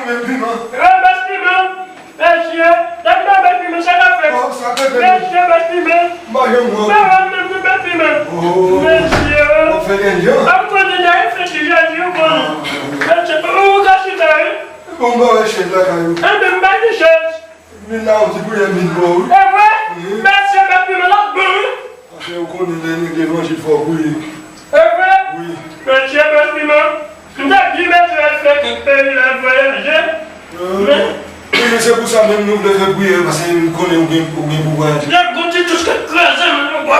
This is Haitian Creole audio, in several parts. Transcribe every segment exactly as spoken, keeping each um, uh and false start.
Menm piman. Wi, bèt piman. Mesye, lè m ba bèt piman, sa k ap fèt? Oh, sa k ap fèt? Mesye, bèt piman. M pa janm wè w. M pa wè w menm, nou bèt piman. Oh. Mesye. W ap fè kèk jan. W ap konnen lè reflechi, Jezi, ou konn. Mesye, ou ka chita, wi. Bon, m ba wè chèz lakay ou. Enben, m ba li chèz. Vin la, yon ti priyè m vin ba w, wi. E vre? Wi. Mesye, bèt piman, l ap bon, wi. Paske ou konnen lè nèg levanjil fò w priye. E vre? Wi. Mesye, bèt piman, m t ap di mesye al fè kèk peyi la vwayaje. Men, men se pou sa menm nou vle fè priyè, paske m konnen ou gen, ou gen pou vwayaje. Lè gon ti tous k ap kraze m, nou pa.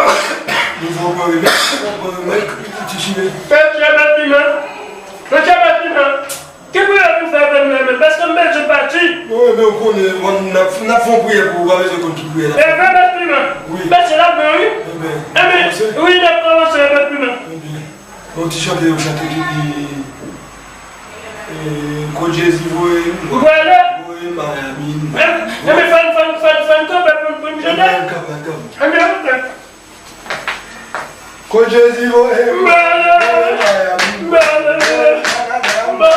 Nou fò pran remèd, fò pran remèd, ti chire. Mesye, bèt piman. Mesye, bèt piman. Ki priyè pou fè avè m la menm? Paske m bezwen pati. Wi, men ou konnen, bon, n ap, n ap fè yon priyè pou ou, pa bezwen konn ki priyè n ap fè. E vre, bèt piman? Wi. Mesye, l ap bon, wi. Enben, wi, n ap kòmanse, bèt piman. Enben, yon ti chante yo chante ki di, e, kot Jezi voye m, voye m Miami. Enben, fò n, fò n, fò n, fò n kanpe pou, pou n chante. Enben, kanpe, kanpe. Enben, ok. Kot Jezi voye m, voye m Miami, voye m Kanada, voye m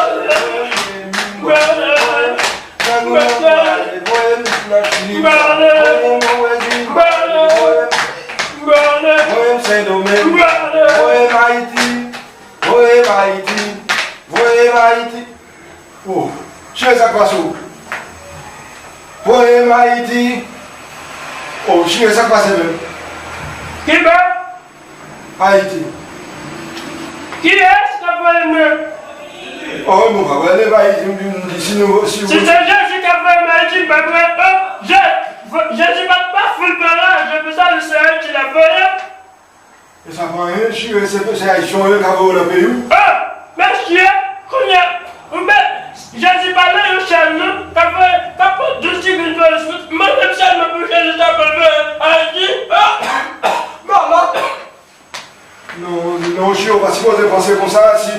Miami, voye m nan Chili, voye m Brezil, voye m, voye m Sendomeng, voye m Ayiti, voye m Ayiti, voye m Ayiti. Oh, chire sa k pase w. Voye m Ayiti. Oh, chire sa k pase menm. Kiba? Ayiti. Kiyès k ap voye m nan? Oh, nou pa prale pa Ayiti, m di, m di, si nou, si... Si se Jezi k ap voye m Ayiti, m pa prale. Oh, Je-, Jezi pa, pa fout pa la, je peux ça, le Seigneur ki l ap voye. E sa pa anyen, chire, se, se Ayisyen yo ka voye w nan peyi w. Oh, mesye, kounye a, ou mèt, Jezi pa nan yon syèl non, k ap voye, k ap pran douz ti grenn polis, mande m sèlman pou Jezi ta pral voye Ayiti. Oh, malad. Non, non, chire, ou pa sipoze panse konsa, si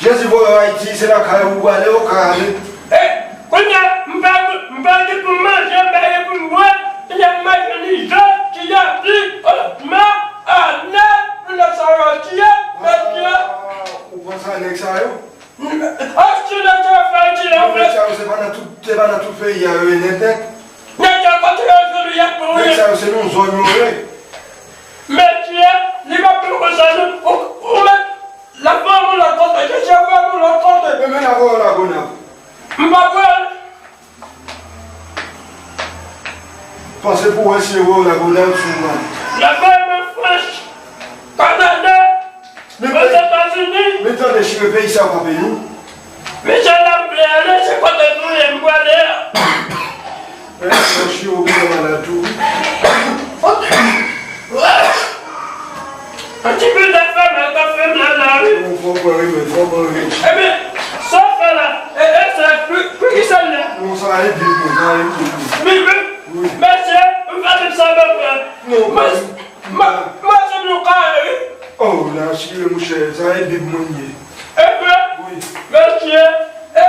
Jezi voye w Ayiti, se lakay ou prale, ou ka ale. E, kounye a, m pa, m pa gen pou m manje, m pa gen pou m bwè, kounye a m manje ni je, ti yapi, o, ma, a, nèg, nou nèg sa yo tiye, mesye. Ou pran sa nèg sa yo? Achte nèg sa yo fè ti la. Nèg sa yo se pa nan tout, se pa nan tout peyi a yo ye nèg nèg. Nèg sa yo kote yo jwenn yo y ap pran yo. Nèg sa yo se nan zòn yo ye. Mesye, li pa pran konsa non. Ou, ou mèt, l ap voye m yon lòt kote, Jezi ap voye m yon lòt kote. Men, men l ap voye w Lagonav. M pa pral. Panse pou wè si yo voye w Lagonav sou mwen. L ap voye m an Frans, Kanada, Ozetazini. Men tande, chire, peyi sa yo pa peyi w. Men se la m vle ale, se kote m vle m prale a. Eh, monchè, ou byen malad tou. An ti pil zafè mal k ap fè m la, la, wi. Non, fò pran remèd, fò pran remèd. Ebyen, sa w fè la, e, e, sa, pou, pou ki sa l la? Non, sa va ede pou, sa va ede pou. Wi, wi. Wi. Mesye, m fè tout sa m ap fè. Non, mwen, mwen, mwen se nou kare, wi. Oh, la, chire, monchè, sa e Bib mwen ye. Ebyen, wi. Mesye, e,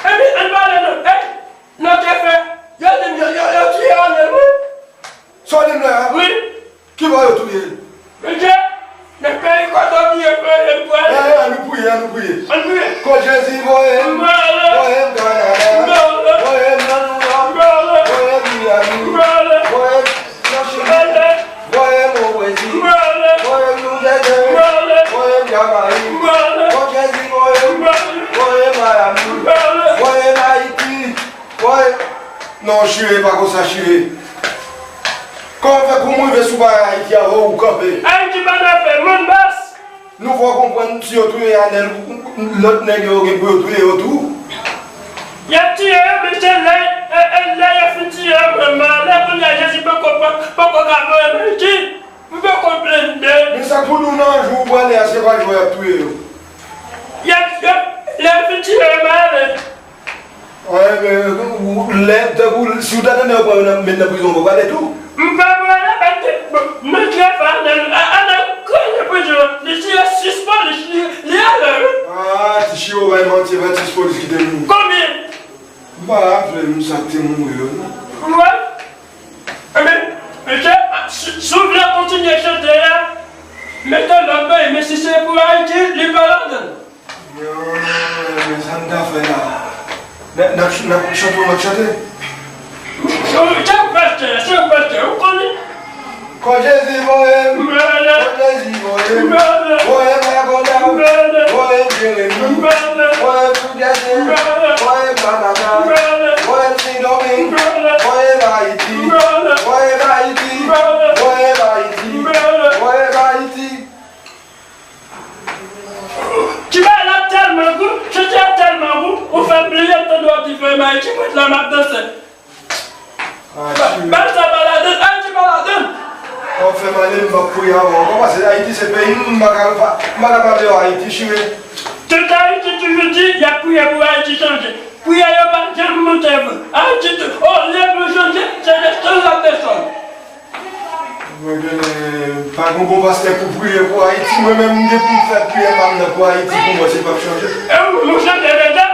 ebyen, ann pale non. E, Nan te fè, yo di m yo, yo, yo tiye Anèl, wi. Sa w di m la a? Wi. Ki bò yo touye l? Mesye, nan peyi kote w di yo voye m pou ale. Ann, ann, ann nou priye, ann nou priye. Ann priye. Kot Jezi voye m, voye m Kanada, voye m nan Nouyòk, voye m Miami, voye m nan Chili, voye m o Brezil, voye m Noujèzè, voye m Jamayik, kot Jezi voye m, voye m Miami, voye m Ayiti. Woy! Non, chire, pa konsa, chire. Kòman fè pou m rive sou bagay Ayiti a, ou kanpe? Ayiti pa nan afè moun, bòs. Nou fè w konprann, si yo touye Anèl, lòt nèg yo gen pou yo touye yo tou. Y ap tiye yo, men se lè, e, e, lè yo fin tiye yo, mwen, mwen, lè kounye a Jezi poko, poko ka voye m Ayiti. M poko blende. Men sa k pou nou nan jou ou prale a, se pa jwe y ap touye yo. Y ap, y ap, lè yo fin tiye yo, m ale. Wi, men, ou, lè, tankou, si w ta tande yo pran yo nan, met nan prizon, ou prale tou? M pa prale, paske, bon, men trè fò, Anèl, a, Anèl kraze prizon an. Li tiye sis polis, li, li ale, wi. Ah, ti Chiro bay manti, e pa sis polis ki te mouri. Konbyen? M pa raple m sa k te mouri yo, non. Wi. Ebyen, mesye, si, si w vle kontinye chante a, mete lòt bagay, men si se pou Ayiti, li pa ladan l. Non, men sa n ka fè la? N ap, n ap, n ap chante, n ap chante. Ou, ou, se yon pastè, se yon pastè, ou konnen. Kò Jezi voye m, kò Jezi voye m, voye m Lagonav, voye m Jeremi, voye m Toudètè, voye m Panama, voye m Sendomeng, voye m Ayiti, voye m Ayiti, voye m Ayiti, voye m Ayiti. Ti bagay la tèlman gou, chante a tèlman gou, ou fè m bliye m tande w ap di voye m Ayiti, mwen la m ap danse. Bal sa pa ladan, Ayiti pa ladan. W ap fè m ale, m p ap priye avè w ankò, paske Ayiti se peyi m, m pa ka, m pa ka pale w Ayiti, chire. Tout Ayiti toujou di y ap priye pou Ayiti chanje. Priyè yo pa janm moute vre. Ayiti tou, olye pou chanje, se desann l ap desann. Mwen genlè pa gen bon pastè pou priye pou Ayiti, mwen menm m gen pou m fè priyè pa m nan pou Ayiti, pou mwen se p ap chanje. E ou, ou chanje deja?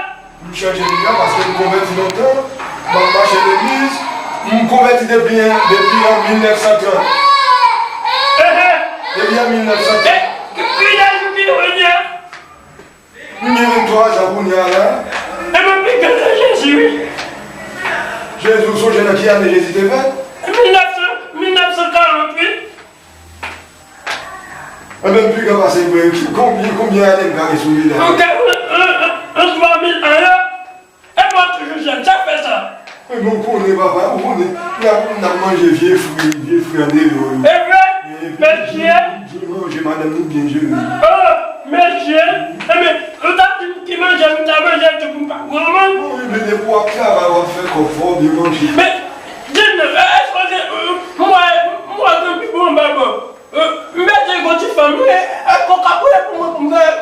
M chanje deja paske m konvèti lontan, m ap mache legliz, m konvèti depi, depi an mil nèf san trant. Depi an mil nèf san trant. M gen venntwa zan kounye a la. Ebyen, piga nan Jezi, wi. Jezi, ou sonje nan ki ane Jezi te fèt? Mil nèf san, mil nèf san karant, wi. Ebyen, m piga pase mwen, konbyen, konbyen ane m ka gen sou li la? Ou gen an, an, an, an twa mil an yo. E mwen toujou jèn, sa k fè sa? Ebyen, ou konnen, papa, ou konnen, n ap, n ap manje vye fri, vye fri an deyò yo. E vre? Mesye. Byen manje, madanm nou byen jere. Oh, mesye. Ebyen, ou ta di m ki manje m ta manje tou pou m pa granmoun? Wi, men depi w ap travay, w ap fè kòb, fò w byen manje. Men, di m, èske w gen, m wè, m wè gen pi bon babo. M bezwen gon ti fanm, wi, èske w ka priye pou mwen pou m gen?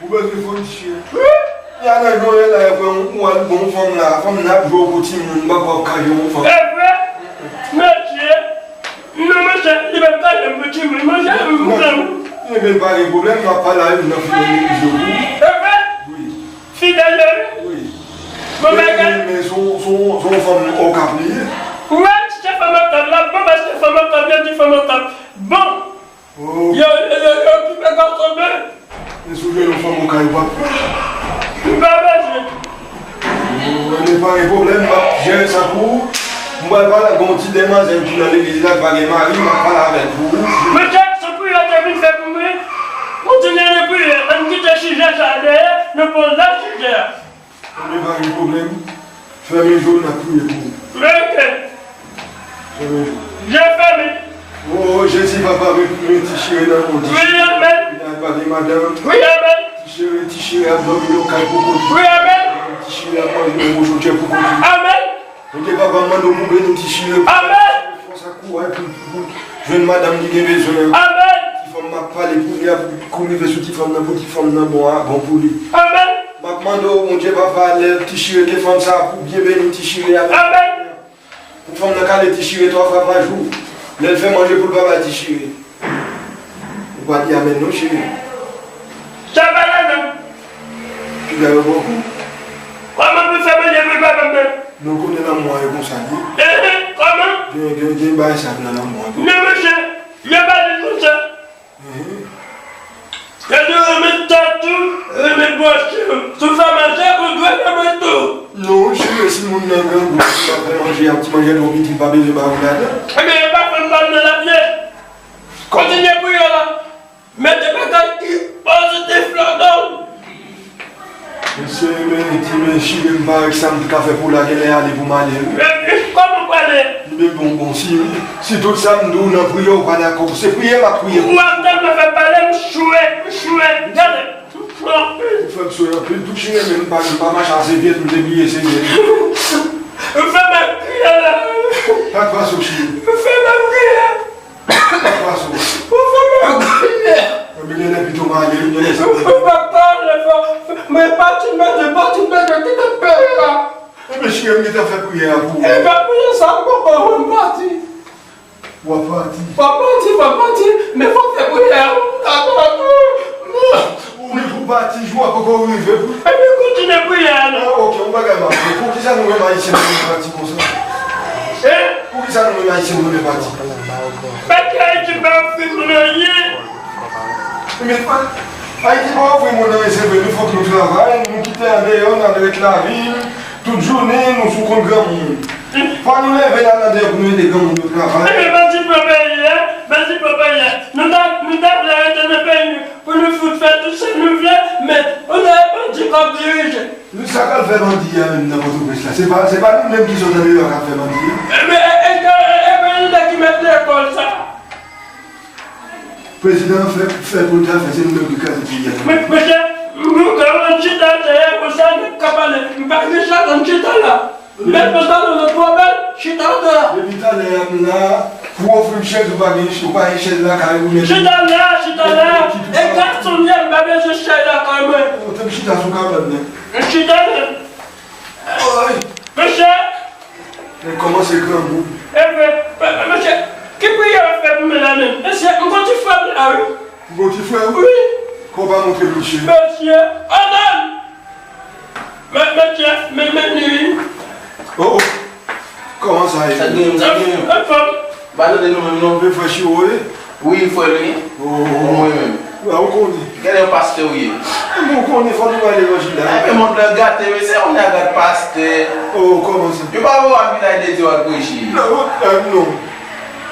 Ou bezwen fon ti chire. Wi. Y a nan jwen la, e vre, ou al bon fanm la, fanm nan ap jwe pou timoun, m pa kwè w ap ka jwe yon fanm. E vre? Mesye, non, mesye, li menm ka jwe pou timoun, mesye, m pran. Ebyen, pa gen pwoblèm, m ap pale a youn nan fidèl legliz yo pou ou. E vre? Wi. Fidèl yo, wi. Wi. Bon bagay. Men, men, se yon, se yon, se yon fanm Okap li ye. Wi, se fanm Okap la, bon, paske fanm Okap, yo di fanm Okap. Bon. Oh. Yo, yo, yo, yo okipe gason byen. E si w jwenn yon fanm ou kay w ap. M pa bezwen. Oh, men pa gen pwoblèm, m ap jere sa pou ou. M pral pale ak yon ti demwazèl ki nan legliz la, ki pa gen mari, m ap pale avè l pou ou. Mesye, se priyè w te vin fè pou mwen. Kontinye nan priyè, ann kite sijè sa a dèyè, nou pran lòt sijè a. Ebyen, pa gen pwoblèm. Fèmen je w, n ap priye pou ou. Ok. Fèmen je w. Je fèmen. O Jezi, papa, men, men ti chire nan kondisyon. Wi, amèn. Li pa gen madanm. Wi, amèn. Ti chire, ti chire ap dòmi nan kay pou kont li. Wi, amèn. Ti chire ap manje nan gwo chotjè pou kont li. Amèn. Ok, papa, m mande w pou beni ti chire. Amèn. Fòs ak kouraj pou, pou jwenn madanm li gen bezwen an. Amèn. Ti fanm m ap pale pou li a, pou rive sou ti fanm nan, pou ti fanm nan bon a, bon pou li. Amèn. M ap mande w, Bondye Papa, lè ti chire gen fanm sa a, pou byen beni ti chire a. Amèn. Pou fanm nan kale ti chire twa fwa pa jou. Lè l fè manje pou l pa bay ti chire. Ou pa di amèn non, cheri. Sa pa la menm. Piga yo bòkou. Kòman pou fè manje pou papa m nan? Nou konnen lanmou a yo konsa li ye. Ehe, kòman? Gen, gen, gen bagay sa nan lanmou a tou. Men mesye, yo pa di konsa. Ehe. Yo di renmen tèt ou, renmen bwòs ou. Si w fè manje, ou dwe renmen tou. Non, cheri, si moun nan grangou, si l ap fè manje, y ap ti manje twò piti, pa bezwen ba ou ladan. Ebyen, e pa fanm pa m nan l ap ye. Kontinye priye la. Mete bagay ki pozitif ladan l. Mesye, men, ti men chire m pa wè sa m ka fè pou la, genlè ale pou m ale, wi. Men, men, kòman w prale? Men bon, bon, si, si tout sa m di w nan priyè, ou pa dakò, se priyè m ap priye pou ou. W ap tèlman fè pale, m chwe, m chwe. Gade, m chwe anpil. Ou fè m chwe anpil, tou chire, men m pa, m pa mache ase vit, m te bliye se vit. Ou fè m ap kriye la. Sa k pase w, chire? Ou fè m ap kriye. Sa k pase w? Ou fè m ap kriye. Mwen genlè pito m ale, genlè sa. Ou fè m ap pale fò. Mwen pati, mwen pati, mwen kite peyi a. Ebyen, chire, m gentan fè priyè a pou ou. E pa priyè sa, m poko wè m pati. W ap pati. W ap pati, w ap pati, men fò w fè priyè a, m ka pati. Ou vle pou pati, jou a poko rive pou. Ebyen, kontinye priyè a non. Ah, ok, yon bagay m ap di. Poukisa nou menm Ayisyen nou vle pati konsa? Hein? Poukisa nou menm Ayisyen nou vle pati? Paske Ayiti pa ofri nou anyen. Men pa, Ayiti pa ofri moun anyen, se vre, nou fòk nou travay, nou kite andeyò, n al ret lavil, tout jounen, nou sou kont granmoun. Fò nou leve n al andeyò pou nou ede granmoun yo travay. Ebyen, bandi pran peyi a, bandi pran peyi a. Nou ta, nou ta vle rete nan peyi nou pou nou fout fè tout sa nou vle, men, on a bandi k ap dirije. Nou sa k al fè bandi a menm nan Pòtoprens la? Se pa, se pa nou menm ki sot andeyò k ap fè bandi a? Ebyen, e, e, e, e, e, e, nèg ki mèt lekòl sa. Prezidan an fè, fè pou l ta fè, se nou menm ki kraze peyi a. Men, monchè, nou ka ann chita atè a, konsa, nou ka pale. M pa gen chak ann chita la. Mèt pantalon nan twò bèl, chita atè a. Depi talè a m la, pou ofri m chèz, ou pa gen, ou pa gen chèz lakay ou, men. Chita la, chita la. E gason m ye, m pa bezwen chèz lakay mwen. Ou te m chita sou kabann nan. M chita la. Oy! Monchè! Men kòmanse grangou. Ebyen, men, men, monchè, ki priyè w ap fè pou mwen la menm? Mesye, m gon ti frè m la, wi. M gon ti frè w? Wi. Kò pa montre misye. Mesye, oh non! Men, mesye, men, men, wi. Oh, oh. Kòman sa ye? Sa gen, sa gen. Anfòm. Pa tande nou menm non. Men frè Chiro ye? Wi, frè li. Oh, oh, oh. Mwen menm. Wi, ou konnen. Genlè yon pastè ou ye. Mwen konnen, fò nou ba levanjil la. Ebyen, mond lan gate, mesye, on a gad pastè. Oh, kòman sa? Yo pa wè w al vilaj de Dye w al preche. Non, euh, non.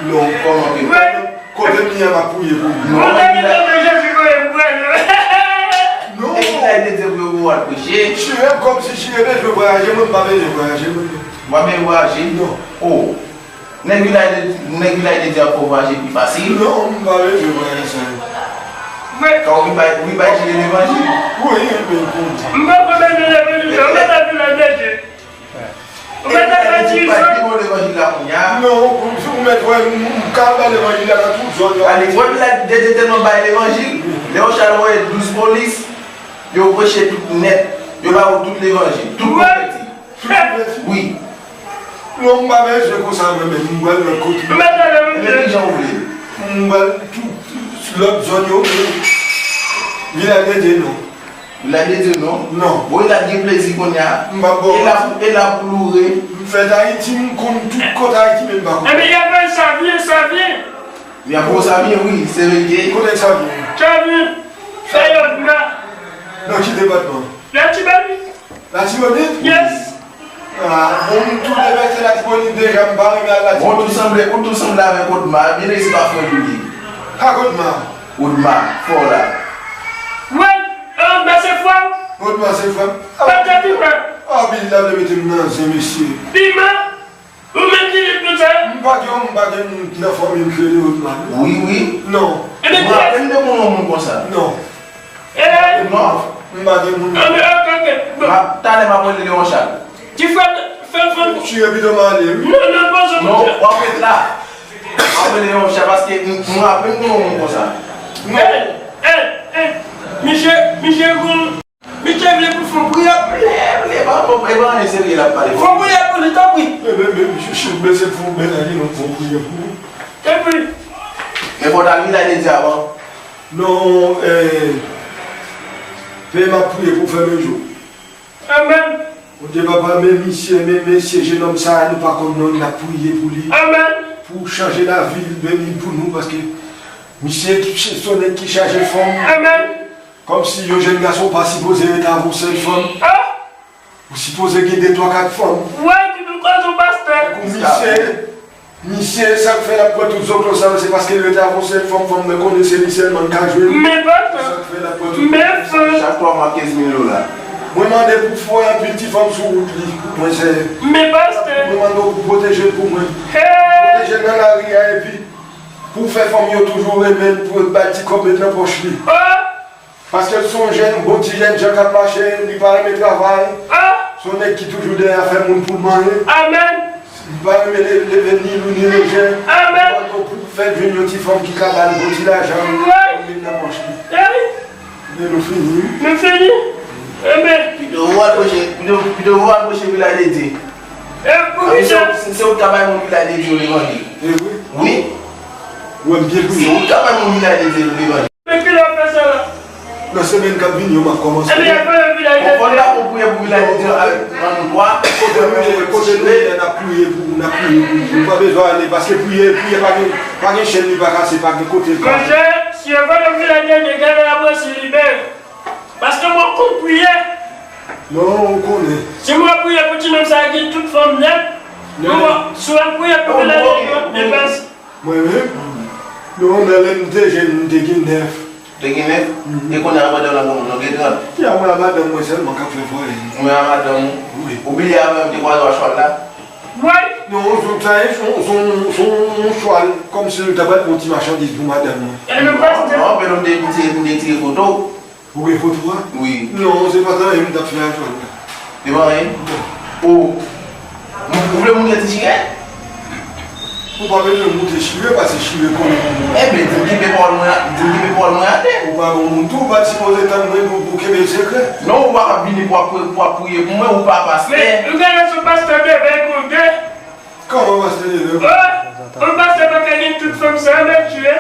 Non. Kòman ke? Kote m ye a, m ap priye pou li. Non, vilaj de Dye, Jezi konnen m pral. Non. E vilaj de Dye pou yo wè w al preche. Chire m kòmsi chire bezwen vwayaje, mwen m pa bezwen vwayaje, mwen. W pa bezwen vwayaje? Non. Oh. Nèg vilaj de, nèg vilaj de Dye ap fè w vwayaje pi fasil. Non, m pa bezwen vwayaje sa yo. Kan w vin bay, w vin bay Jezi levanjil. Wi, men konn sa. M pa konn bay levanjil, sa, ou mèt al vilaj de Dye. Ou mèt al bay Jezi. Pi bon levanjil la kounye a. Non, ou, ou mèt wè, m, m ka bay levanjil la nan tout zòn yo. Ale, wè vilaj de Dye tèlman bay levanjil. Lè w chal wè douz polis, yo preche tout nèt. Yo ba ou tout levanjil, tout konvèti. Wi. Non, m pa bezwen konsa mwen menm, m pral lòt kote. Men kijan w vle? M pral tout lòt zòn yo, men vilaj de Dye non. Vilaj de Dye non? Non. Bon, vilaj gen plezi kounye a. M p ap ba w. E la pou, e la pou loure. M fèt Ayiti, m konn tout kote Ayiti, men m pa konn. Ebyen, y ap voye Savyen, Savyen. Y ap voye Savyen, wi, se verite. Kote Savyen? Savyen. Nan ki depatman? Latibonit. Latibonit? Yes. Ah, bon, m tou devèse Latibonit deja, m pa renmen al Latibonit. Bon, ou tou sanble, ou tou sanble avèk Odma, byen resi pa frè li li. Ak Odma? Odma, fò la. Wi, Odma se frè m. Odma se frè m? Patapi frè. Ah, Billy la vle mete m nan zen, mesye. Piman? Ou menm ki di tout sa? M pa gen, m pa gen moun nan fanmi m ki rele Odma, non. Wi, wi. Non. Ebyen, m raple m de moun, yon moun konsa. Non. Eh! Non. M pa gen moun. Ah, men, ok, ok. Bon. M ap, talè m ap rele Leon Charles. Ti frè, fè, fè. Chire pito m ale, wi. Non, non, pa sa. Non, w ap ret la. M ap rele Leon Charles paske m, m raple m de yon moun konsa. Non. Eh, eh, eh. Misye, misye gon Misye vle pou fon priyè, vle, vle, pa, pa, e pa anyen serye l ap pale. Fon priyè pou li, tanpri. Men, men, men, misye, si w blese pou w, men, ale, non, fon priyè pou ou. Tanpri. Men fò w ta al vilaj de Dye avan. Non, eh, men m ap priye pou fè men jou. Amèn. Bondye papa, men misye, men mesye, jenòm sa a, nou pa konn non l, n ap priye pou li. Amèn. Pou chanje lavi l, beni l pou nou, paske misye ki, se yon nèg ki chaje fanm. Amèn. Kòmsi yon jèn gason pa sipoze ret avè yon sèl fanm. Ah! Ou sipoze gen de, twa, kat fanm. Wè, ki nou koze w, pastè. Pou misye, misye, sa k fè l ap pran tout zoklo sa yo, se paske l ret avè yon sèl fanm, fanm nan konnen se li sèlman l ka jwenn. Men pastè. Sa k fè l ap pran tout zoklo sa yo. Chak twa mwa, kenz mil dola. Mwen mande pou fè anpil ti fanm sou wout li, mwen sè. Men pastè. Mwen mande w pou pwoteje l pou mwen. Hey! Pwoteje l nan lari a, epi pou fè fanm yo toujou renmen l, pou yo bay ti kòb met nan pòch li. Oh! Paske l se yon jèn, bon ti jèn jan k ap mache, li pa renmen travay. Ah! Se yon nèg ki toujou dèyè fè moun pou l manyen. Amèn. Li pa renmen le-, leve ni lou ni lejè. Amèn. Mwen mande w pou fè l jwenn yon ti fanm ki ka ba l bon ti lajan. Wi. Pou l met nan pòch li. Wi. Men nou fini, wi. Nou fini. Amèn. Pito w al preche, pito, pito w al preche vilaj de Dye. E pou ki sa? Se, se ou k ka bay moun vilaj de Dye yo levanjil. E vre? Wi. Ou wè m byen priye. Se ou k ka bay moun vilaj de Dye yo levanjil. Men kilè w ap fè sa la? Nan semèn k ap vini yo, m ap kòmanse. Ebyen, y ap fè yon vilaj de Dye. Fò n ta fè yon priyè pou vilaj de Dye avèk, an nou twa. Kote nou ye, kote nou ye, n ap priye pou, n ap priye pou. Ou pa bezwen ale, paske priye, priye pa gen, pa gen chèn li pa kase, pa gen kote l pa ale. Monchè, Jovèl, ou vin la dènye, gade la, mwen si libere. Paske mwen konn priye. Non, ou konnen. Si mwen priye pou ti nonm sa ki tout fanm nèt, non, mwen, si w ap priye pou vin la dènye, mwen ap depanse. Mwen menm? Non, nan lè m te jèn, m te gen nèf. Te gen nèf? Mhm. E kounye a madanm nan gon moun, nou gen trant. Ki a mwen a madanm mwen sèlman k ap fè vòlè. Mwen a madanm ou? Wi. Ou bliye avè m te kwaze w a chwal la? Mwen? Non, se yon, se yon, se yon, se yon chwal, kòmsi l ta pral pran ti machandiz pou madanm mwen. E nou pa Non, non, men nou te, te, te tire foto. Ou gen foto a? Wi. Non, se pa tan m t ap fè a chwal la. Se pa anyen? Non. O, ou, ou vle moun gen ti chire? Ou pa bezwen moute chire, pase chire konnen pou mwen. Enben, di m kenbe pawòl mwen, di m kenbe pawòl mwen atè. Ou pa yon moun tou, ou pa t sipoze tann mwen pou, pou kenbe sekrè. Non, ou pa ka vini pou ap, pou ap priye pou mwen, ou pa pastè. Men, ou genlè se pastè Bebe kote. Kòman pastè Bebe? Oh, yon pastè pa ka gen tout fanm sa, mèt chire.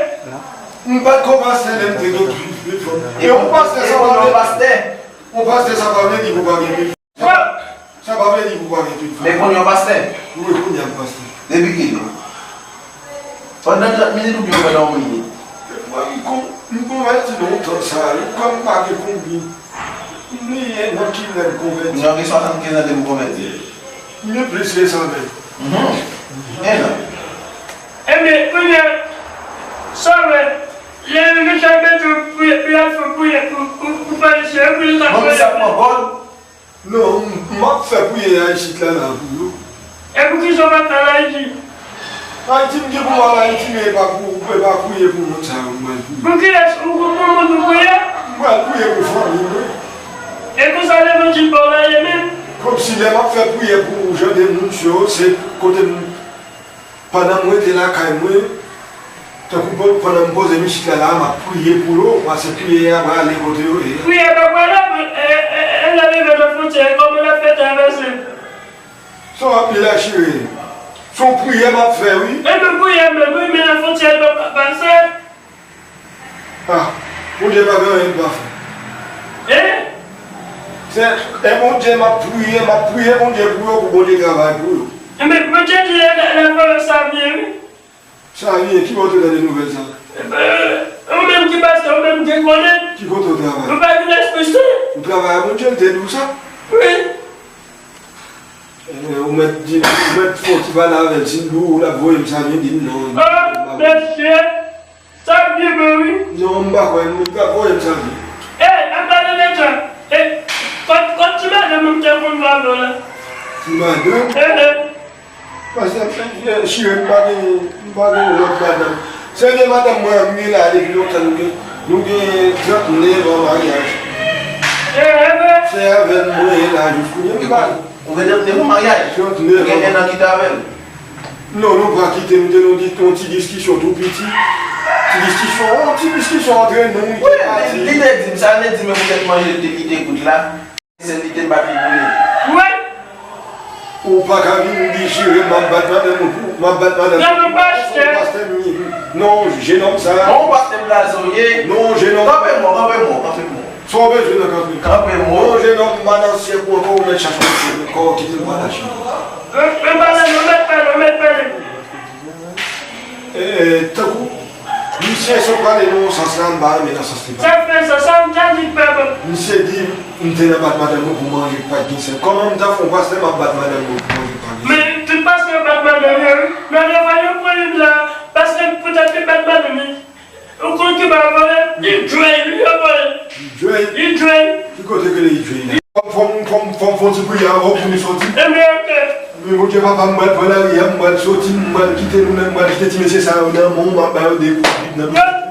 M pa t ko pastè lè m te gen tout fanm. E yon pastè sa pa vle, yon pastè. Yon pastè sa pa vle di pou pa gen tout fanm. Sa pa vle di pou pa gen tout fanm. Men kounye a w pastè? Wi, kounye a m pastè. Depi kilè? Pandan trant minit oubyen pandan yon minit? Mwen, m kon-, m konvèti lontan sa, wi, kòm m pa gen konbyen. M bliye nan kilè m konvèti. Mwen gen swasannkenz an depi m konvèti. M gen plis ke sa menm. Mhm. En an. Ebyen, kounye a, sa w wè, lè yon mesye mete w pou, pou y al fè w priye pou, pou, pou pale sou yo, pou yo ka Bon, men sa pran gòl. Non, m, m ap fè priyè a isit la, la, pou yo. E poukisa w pa fè l Ayiti? Ayiti, m gen pou m al Ayiti, men e pa pou, e pa priye pou moun sa yo, m pral priye. Pou kilès ou, pou, pou moun ou priye? M pral priye pou fanmi mwen. E konsa levanjil pa w la ye menm? Kòmsi lè m ap fè priyè pou jan de moun sa yo, se kote m Pandan m rete lakay mwen, tankou pandan m poze m isit la, la, m ap priye pou yo, paske priyè a prale kote yo ye. Priyè pa prale, e, e, e, e, lè rive nan fwontyè, kòman l ap fè travèse? Se w ap li la chire. Se yon priyè m ap fè, wi. E men priyè menm, wi, men nan fwontyè, l pa pase. Ah, Bondye pa gen anyen l pa fè. Hein? Se, e Bondye, m ap priye, m ap priye Bondye pou yo, pou Bondye travay pou yo. Enben, Bondye di, e, e, e, sa vyen, wi. Sa vyen, ki bò w te tande nouvèl sa? Enben, ou menm ki pastè, ou menm ki konnen. Ki kote w travay? Ou pa gen lespri sen? Ou travay a Bondye, l te di w sa? Wi. Enben, ou mèt di, ou mèt fè yon ti pale avè l. Si l di w, l ap voye m sa vyen, di m non. Oh, mesye. Sa ap byen bon, wi. Non, m pa kwè, m pa voye m sa vyen. Ey, an palan de sa, e, kot, kot ti madanm ou te konn avè w la? Ti madanm? Eh, eh. Paske, eh, chire, m pa gen, m pa gen lòt madanm. Se de madanm mwen an, m gen la depi lontan, nou gen, nou gen trannèf an maryaj. Eh, eh, eh. Se avè l mwen ye la jis kounye a. M pa Ou gen trannèf an maryaj? Trannèf an. Ou gen en an kite avè l? Non, nou pa kite, nou te nan yon ti diskisyon tou piti. Ti diskisyon, yon ti diskisyon antre nou, li te pati. Wi, li te di m sa, li te di m poutèt manje li te kite kout la. Se li te bat li pou li. Wi. Ou pa ka vin di chire, m ap bat madanm ou pou, m ap bat madanm ou pou. Pastè m ye. Non, jenòm sa. Bon, pastè blaze w ye. Non, jenòm. Kanpe mò, kanpe mò, kanpe mò. Sa w bezwen nan kanpe? Kanpe mò. Yon jenòm pa nan syèk ou ankò, ou mèt chache yon syèk ankò, kite l pa lache. Mèt pale, non, mèt pale, mèt pale. E, e, tankou, misye sot pale nan yon sans la, m pa renmen nan sans li pale. Sa fè sa, sa m ta di k pa bon. Misye di, m te nan bat madanm mwen pou manje k pa t gen sèl. Kòman m ta fè yon pastè m ap bat madanm mwen pou manje k pa t gen sèl? Men tout pastè bat madanm yo, wi. Men lè fwa yo pran youn la, pastè poutèt li bat madanm li. Ou konn ki pa vòlè? Li djòy, li djòy. Li djòy? Li djòy. Ki kote ke li djòy la? Fò m, fò m, fò m, fò m fè yon ti priyè avan pou nou soti. Ebyen, oke. Men Bondye papa, m pral pran lari a, m pral soti, m pral kite nou menm, m pral kite ti mesye sa yo nan men w, m ap ba yo de kout pit nan pye.